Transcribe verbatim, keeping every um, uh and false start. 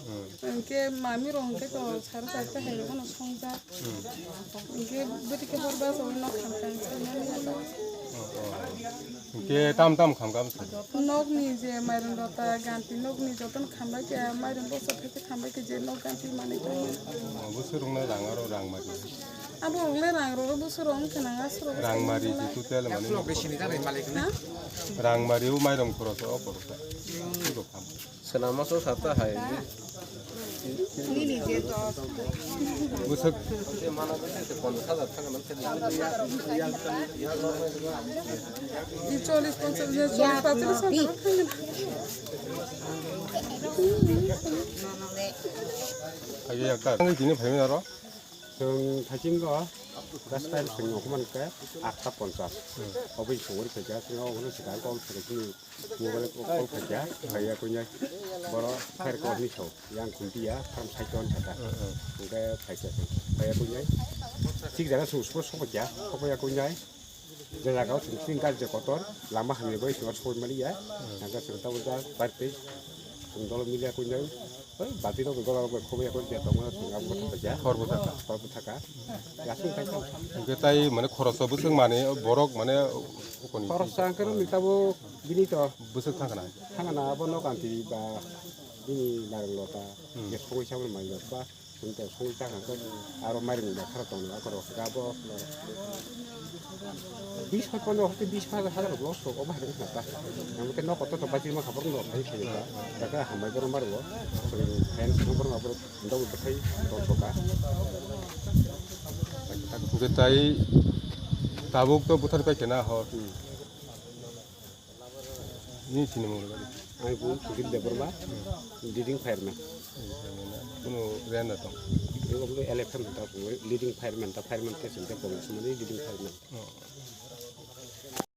Hmm. Hwnkhe mami rok hwnkhe to sare charta hai rok no songjak. Hmm. Hwnkhe bwtwi khe hor bachao nok khamkha hwnkhe mani abo. Oh, oh. Hwnkhe tam tam khamkha bwswk? Nokni je mairung rota ganti nokni jotono khambai khe mairung boso thaiche khambai khe je nok ganti manwi tongmani. Oh, bwswk rokno rang aro rang mari? Abo rok le rang rok bwswk rok wngkha nang aswk rok. Rang mari je total mani. Ha? Rang mari o mairung khorosa o khorosa. Bwswk rok kham. Swnam masa sata hai. Bwswk. Cholish ponchash, cholish pachalis. Phaiya ka. Ang tini phaimani aro. Chwng thaiching go. Gas time chwng nokman ke atta ponchash. Oboni songori phaikha, chwng obono swkang kol phaikha chini. Mobile ko kol khaikha, khaiya kuinai. Boro khair ko ni so, yang khumpiya, tham sai ton thata. Hwnkhe khaikha, khaiya kuinai. Thik jaga sung sung sokya, sokya kuinai. Je jaga o sung sing gar je kotor, lama hamya bai sung soi maliya. Nangka sung tabo ja, parti, sung dolo miliya kuinai. Oi, bati rok gola rok khoboi khoboi je tongo, sung abo thaka ja. Hor bo thaka. Hor bo thaka. Ya sung thai thang. Hwnkhe tai mane khoroso bwswk mane borok mane ukoni. Khorosa hwnkhe nini tabo bini to. Bwswk thangkha na? Thangna abo nok anti ba bini narwk lota. Hmm. Je songwi saboni mai ba. Song to songwi ta hwnkhe aro mairing ba khara tong ba khoro ga bo. Bis hai pondro haste bis hajar hajar loss rok obo hai wngkha ta. Ang khe nok kotor to bachima kha borok no khai khai ta. Ta khe hambai borok maro. Fans no borok abo dog bwthai tong soka. Hwnkhe tai tabuk to buthar pai khe na hor. Hmm. Ni sini mung rwgadi. Ang bu Sujit Debbarma, leading fireman. Kuno renda tong. Ang bu L F M ta leading fireman ta fireman ke sinte kong sumani leading fireman. Oh.